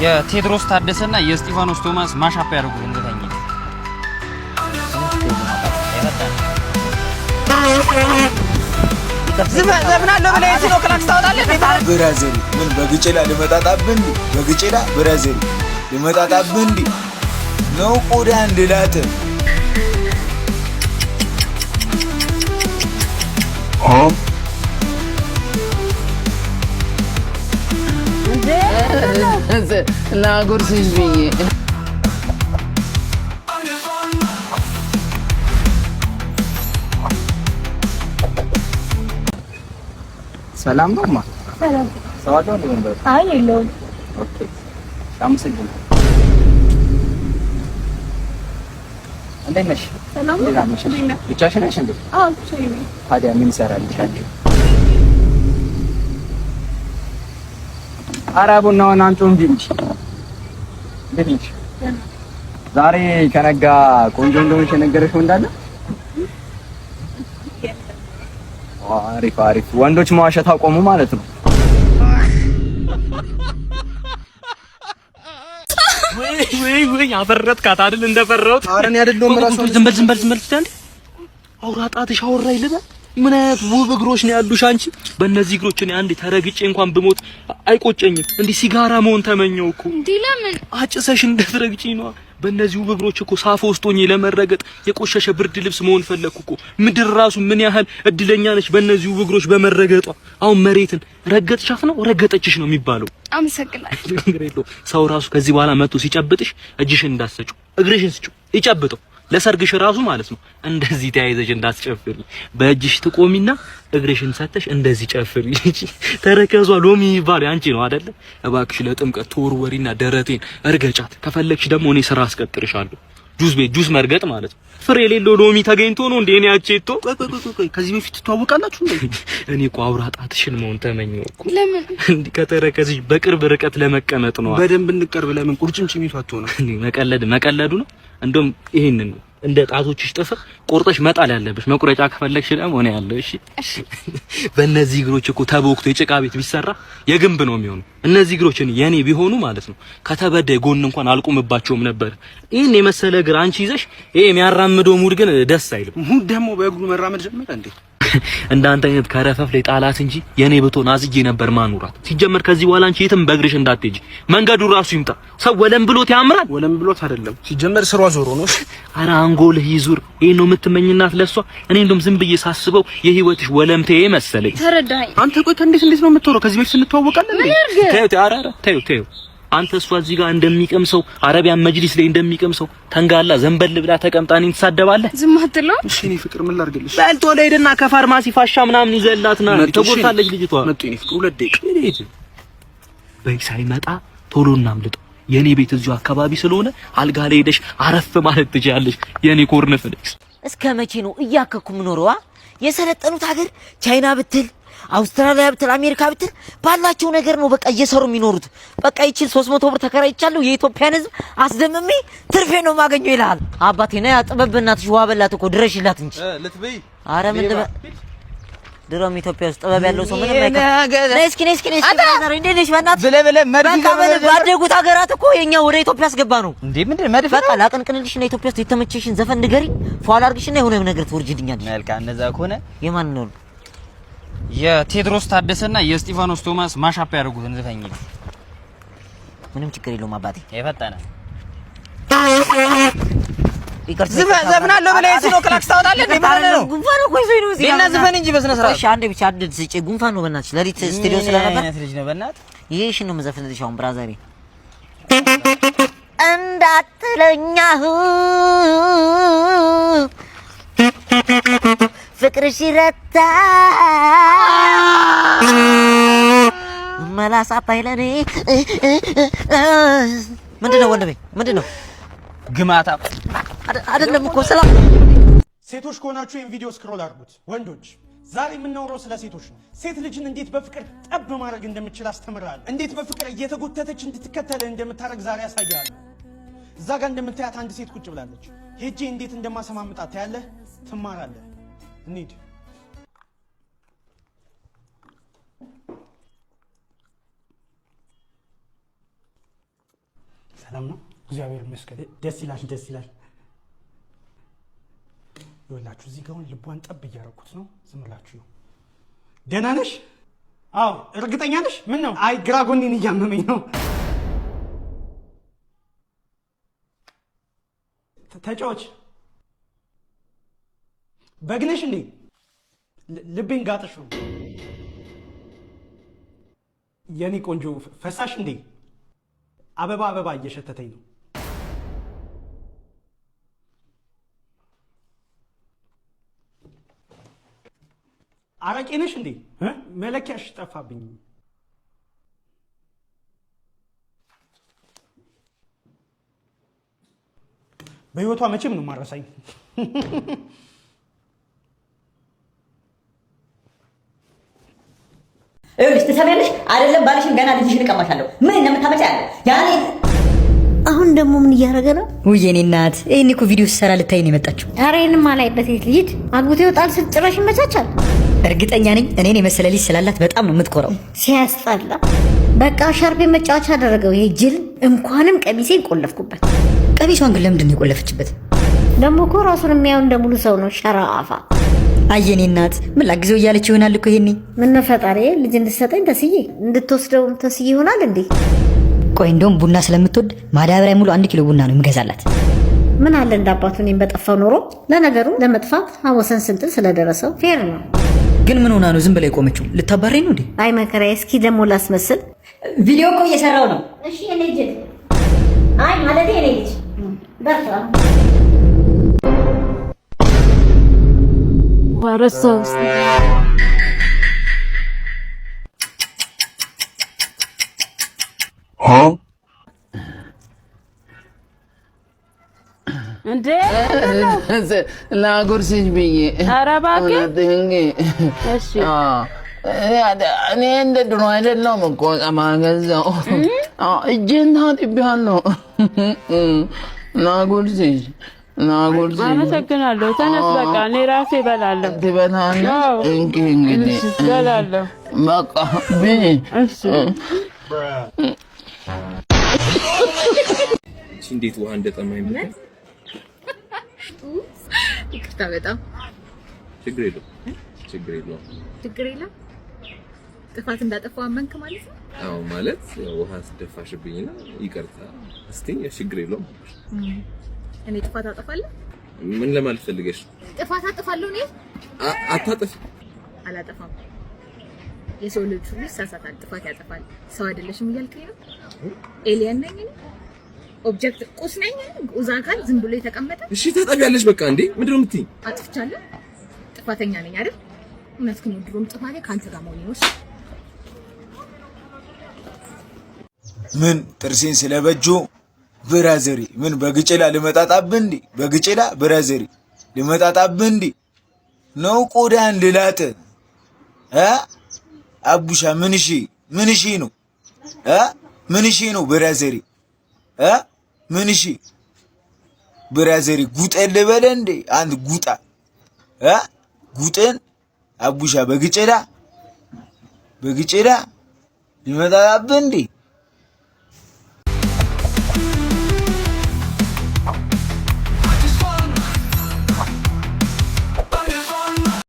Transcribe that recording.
የቴድሮስ ታደሰና የስጢፋኖስ ቶማስ mashup ያደርጉትን ዘፈኝ። ዘፍናለሁ ብለህ የሲኖ ክላክስ ታወጣለህ። Brother፣ ምን በግጭላ ልመጣጣብህ እንዲ? በግጭላ brother ልመጣጣብህ እንዲ ነው? ቆዳ እንድላተ። ላጎርስሽ ብዬ። ሰላም ነው ማ? ሰላም። ሰው አለው እንዴ ወንበር? አይ፣ የለውም። Okay፣ አመሰግናለሁ። እንዴት ነሽ? ሰላም ነው። እንዴት አመሸሽ? ብቻሽን ነሽ እንዴ? አዎ፣ ብቻዬን ነኝ። ታዲያ ምን ይሰራልሻል? ኧረ ቡናውን አምጪው እንጂ። እንዴት ነሽ? ዛሬ ከነጋ ቆንጆ እንደሆንሽ የነገረሽ ወንድ አለ? አሪፍ አሪፍ። ወንዶች መዋሸት አቆሙ ማለት ነው። ወይ ወይ፣ አፈረጥካት አይደል? እንደፈራሁት። ኧረ እኔ አይደለሁም እራሱ። ዝም በል፣ ዝም በል፣ ዝም በል። እስቲ አንዴ አውራ ጣትሽ አወራ ይልበል። ምን አይነት ውብ እግሮች ነው ያሉሽ አንቺ! በእነዚህ እግሮች እኔ አንዴ ተረግጬ እንኳን ብሞት አይቆጨኝም። እንዲህ ሲጋራ መሆን ተመኘው እኮ። እንዴ፣ ለምን? አጭሰሽ እንደትረግጪኝ ነዋ። በእነዚህ ውብ እግሮች እኮ ሳፎ ውስጥ ሆኜ ለመረገጥ የቆሸሸ ብርድ ልብስ መሆን ፈለግኩ እኮ። ምድር ራሱ ምን ያህል እድለኛ ነች በእነዚህ ውብ እግሮች በመረገጧ። አሁን መሬትን ረገጥሻት ነው ረገጠችሽ ነው የሚባለው? አመሰግናለሁ። ችግር የለውም። ሰው ራሱ ከዚህ በኋላ መጥቶ ሲጨብጥሽ እጅሽን እንዳትሰጪው፣ እግርሽን ስጪው፣ ይጨብጠው። ለሰርግሽ ራሱ ማለት ነው እንደዚህ ተያይዘሽ እንዳትጨፍሪ። በእጅሽ ትቆሚና እግርሽን ሰተሽ እንደዚህ ጨፍሪ። ተረከዟ ሎሚ የሚባለው ያንቺ ነው አይደለ? እባክሽ ለጥምቀት ተወርወሪና ደረቴን እርገጫት። ከፈለግሽ ደግሞ እኔ ስራ አስቀጥርሻለሁ። ጁስ ቤት ጁስ መርገጥ ማለት ነው። ፍሬ የሌለው ሎሚ ተገኝቶ ነው እንዴ? እኔ አቼቶ ቆይ ቆይ ቆይ ቆይ፣ ከዚህ በፊት ትተዋወቃላችሁ እንዴ? እኔ እኮ አውራ ጣትሽን መሆን ተመኘው እኮ። ለምን? እንዲህ ከተረከዝሽ በቅርብ ርቀት ለመቀመጥ ነው። በደንብ እንቀርብ። ለምን ቁርጭምጭሚቷ አትሆንም? እንዴ፣ መቀለድ መቀለዱ ነው። እንደውም ይሄንን እንደ ጣቶችሽ ጥፍር ቆርጠሽ መጣል ያለብሽ። መቁረጫ ከፈለግሽ ደግሞ እኔ ያለው። እሺ፣ በእነዚህ እግሮች እኮ ተቦክቶ የጭቃ ቤት ቢሰራ የግንብ ነው የሚሆነው። እነዚህ እግሮች የኔ ቢሆኑ ማለት ነው ከተበዳይ ጎን እንኳን አልቆምባቸውም ነበር። ይሄን የመሰለ እግር አንቺ ይዘሽ ይሄ የሚያራምደው mood ግን ደስ አይልም። Mood ደግሞ በእግሩ መራመድ ጀመረ እንዴ? እንዳንተ አይነት ከረፈፍ ላይ ጣላት እንጂ የኔ ብትሆን አዝዬ ነበር ማኑራት። ሲጀመር ከዚህ በኋላ አንቺ የትም በእግርሽ እንዳትሄጂ፣ መንገዱ ራሱ ይምጣ። ሰው ወለም ብሎት ያምራል። ወለም ብሎት አይደለም፣ ሲጀመር ስሯ ዞሮ ነው። አረ አንጎልህ ይዙር። ይሄን ነው የምትመኝናት ለሷ? እኔ እንደውም ዝም ብዬ ሳስበው የህይወትሽ ወለምቴ መሰለኝ። ተረዳኸኝ? አንተ ቆይ፣ እንዴት እንዴት ነው የምትወረው? ከዚህ በፊት እንተዋወቃለን እንዴ? ተይው ተይው፣ ኧረ ኧረ ተይው ተይው። አንተ እሷ እዚህ ጋር እንደሚቀም ሰው፣ አረቢያን መጅሊስ ላይ እንደሚቀም ሰው ተንጋላ ዘንበል ብላ ተቀምጣ እኔን ትሳደባለህ? ዝም አትለውም? እሺ እኔ ፍቅር ምን ላድርግልሽ? በልቶ ለሄድና ከፋርማሲ ፋሻ ምናምን ይዘላትና መጡ፣ እሺ። ተጎድታለች ልጅቷ። መጡ የኔ ፍቅር፣ 2 ደቂቃ። ሂድ በይ፣ ሳይመጣ ቶሎ እናምልጠው። የኔ ቤት እዚሁ አካባቢ ስለሆነ አልጋ ላይ ሄደሽ አረፍ ማለት ትችያለሽ። የኔ corn flakes። እስከ መቼ ነው እያከኩ የምኖረዋ? የሰለጠኑት ሀገር ቻይና ብትል፣ አውስትራሊያ ብትል፣ አሜሪካ ብትል ባላቸው ነገር ነው በቃ እየሰሩ የሚኖሩት። በቃ ይችን 300 ብር ተከራይቻለሁ፣ የኢትዮጵያን ሕዝብ አስደምሜ ትርፌ ነው የማገኘው ይልሃል። አባቴ ና ጥበብ፣ በእናትሽ ውሃ በላት እኮ፣ ድረሽላት እንጂ። ልትበይ? አረ ምን ልበ፣ ድሮም ኢትዮጵያ ውስጥ ጥበብ ያለው ሰው ምንም አይከፍ። ነይ እስኪ፣ ነይ እስኪ፣ ነይ እስኪ brother፣ እንዴት ነሽ? በእናትሽ ብለህ ብለህ መድፍ በቃ በል፣ ባደጉት ሀገራት እኮ የኛ ወደ ኢትዮጵያ አስገባ ነው። እንዴ፣ ምንድን ነው መድፍ? በቃ ላቀንቅንልሽ እና ኢትዮጵያ ውስጥ የተመቸሽን ዘፈን ንገሪኝ፣ ፏ ላድርግሽና የሆነ ነገር ትወርጅልኛለሽ። መልካም፣ እንደዛ ከሆነ የማን ነው? የቴድሮስ ታደሰና የስጢፋኖስ ቶማስ mashup ያደርጉትን ዘፈኝ። ምንም ችግር የለውም አባቴ። የፈጠነ። ይቅርታ። ዘፍናለሁ ብለህ የሲኖ ክላክስ ታወጣለህ እንዴ? ምን ሆነህ ነው? ጉንፋን እኮ ይዞኝ ነው እዚህ እና ጋር። ዝፈን እንጂ በስነ ስርዓት። እሺ፣ አንዴ ብቻ አንድ ስጪ። ጉንፋን ነው በእናትሽ፣ ሌሊት ስቱዲዮ ስለነበር። አይነት ልጅ ነው በእናትህ። ይሄ እሺ ነው የምዘፍንልሽ አሁን brother ኤ። እንዳትለኛህ ፍቅርሽ ይረታ መላሳ ባይለኔ። ምንድን ነው ወንድሜ? ምንድን ነው? ግማታ። አይደለም እኮ፣ ሰላም። ሴቶች ከሆናችሁ ይህን ቪዲዮ scroll አድርጉት። ወንዶች፣ ዛሬ የምናወራው ስለ ሴቶች ነው። ሴት ልጅን እንዴት በፍቅር ጠብ ማድረግ እንደምችል አስተምራለሁ። እንዴት በፍቅር እየተጎተተች እንድትከተልህ እንደምታደርግ ዛሬ ያሳያለሁ። እዛ ጋር እንደምታያት አንድ ሴት ቁጭ ብላለች። ሄጄ እንዴት እንደማሰማምጣት ታያለህ፣ ትማራለህ። እንሂድ። ሰላም ነው? እግዚአብሔር ይመስገን። ደስ ይላል፣ ደስ ይላል። ይኸውላችሁ እዚህ ጋር አሁን ልቧን ጠብ እያደረኩት ነው። ዝም ብላችሁ ይኸው። ደህና ነሽ? አዎ። እርግጠኛ ነሽ? ምን ነው? አይ፣ ግራ ጎኔን እያመመኝ ነው። ተጫዎች በግ ነሽ እንዴ? ልቤን ጋጥሽ ነው። የኔ ቆንጆ፣ ፈሳሽ እንዴ? አበባ አበባ እየሸተተኝ ነው። አረቄ ነሽ እንዴ? መለኪያሽ ጠፋብኝ። በህይወቷ መቼም ነው ማረሳኝ። ይኸውልሽ፣ ትሰሚያለሽ አይደለም? ባልሽን ገና ልጅሽን እቀማሻለሁ። ምን እንደምታመጪ ያለ ያኔ። አሁን ደግሞ ምን እያደረገ ነው? ውይ የኔ እናት፣ ይሄን እኮ ቪዲዮ ሲሰራ ልታይ ነው የመጣችው። ኧረ ይሄንማ አላይበት። የት ልሂድ? አግብቶ ይወጣል ስል ጭራሽ ይመቻቻል። እርግጠኛ ነኝ እኔን የመሰለ ልጅ ስላላት በጣም ነው የምትኮራው። ሲያስጠላ። በቃ ሻርፔ መጫወቻ አደረገው ይሄ ጅል። እንኳንም ቀሚሴን ቆለፍኩበት። ቀሚሷን ግን ለምንድን ነው የቆለፈችበት? ደግሞ እኮ ራሱን የሚያየው እንደ ሙሉ ሰው ነው። ሸራ አፋ። አይ የኔ እናት፣ ምን ላግዘው እያለች ይሆናል እኮ ይሄኔ። ምነው ፈጣሪ ልጅ እንድትሰጠኝ ተስዬ እንድትወስደውም ተስዬ ይሆናል እንዴ? ቆይ፣ እንደውም ቡና ስለምትወድ ማዳበሪያ ሙሉ 1 ኪሎ ቡና ነው የምገዛላት። ምን አለ እንዳባቱ እኔም በጠፋው ኖሮ። ለነገሩ ለመጥፋት ሐሞሰን ስንጥል ስለደረሰው fair ነው። ግን ምን ሆና ነው ዝም ብላ የቆመችው? ልታባረኝ ነው እንዴ? አይ መከራዬ። እስኪ ደግሞ ላስመስል። ቪዲዮ እኮ እየሰራው ነው። እሺ የኔ ጅል፣ አይ ማለቴ የኔ ልጅ፣ በርታ። ረሳው። እንዴ! ላጉርስሽ ብዬ። ኧረ እባክህ። እውነትህን። እሺ። እኔ እንደ ድሮ አይደለሁም እኮ ማገዛው። እጄን ታጥቤያለሁ። ላጉርስሽ፣ ላጉርስሽ። አመሰግናለሁ። ተነስ በቃ፣ እኔ ራሴ እበላለሁ። ትበላለሽ? አዎ። እንኪ እንግዲህ። እሺ፣ እበላለሁ። በቃ ብይ። እሺ። እንዴት ውሃ እንደጠማኝ ብታይ። ይቅርታ በጣም። ችግር የለውም፣ ችግር የለውም። ችግር የለም። ጥፋት እንዳጠፋው አመንክ ማለት ነው? አዎ፣ ማለት ያው ውሃ ስደፋሽብኝና ይቅርታ እስቲ ችግር የለውም። እኔ ጥፋት አጠፋለሁ? ምን ለማለት ፈልገሽ? ጥፋት አጠፋለሁ እኔ? አታጥፊ። አላጠፋም። የሰው ልጅ ሁሉ ይሳሳታል፣ ጥፋት ያጠፋል። ሰው አይደለሽም እያልከኝ ነው? Alien ነኝ እኔ? Object ቁስ ነኝ እኔ? ግዑዝ አካል ዝም ብሎ የተቀመጠ? እሺ ታጠቢያለሽ በቃ። እንዴ፣ ምንድን ነው የምትይኝ? አጥፍቻለሁ፣ ጥፋተኛ ነኝ አይደል? እውነትህን ነው። ድሮም ጥፋቴ ከአንተ ጋር መሆኔ ነው። እሺ? ምን ጥርሴን ስለበጆ ብራዘሪ፣ ምን በግጭላ ልመጣጣብህ እንዴ? በግጭላ ብራዘሪ ልመጣጣብህ እንዴ ነው? ቆዳን ልላጥ እ አቡሻ፣ ምን እሺ፣ ምን እሺ ነው እ ምን እሺ ነው ብራዘሪ እ ምን እሺ ብራዘሪ፣ ጉጠን ልበለ እንዴ? አንድ ጉጣ እ ጉጠን አቡሻ፣ በግጭላ በግጭላ ልመጣጣብህ እንዴ?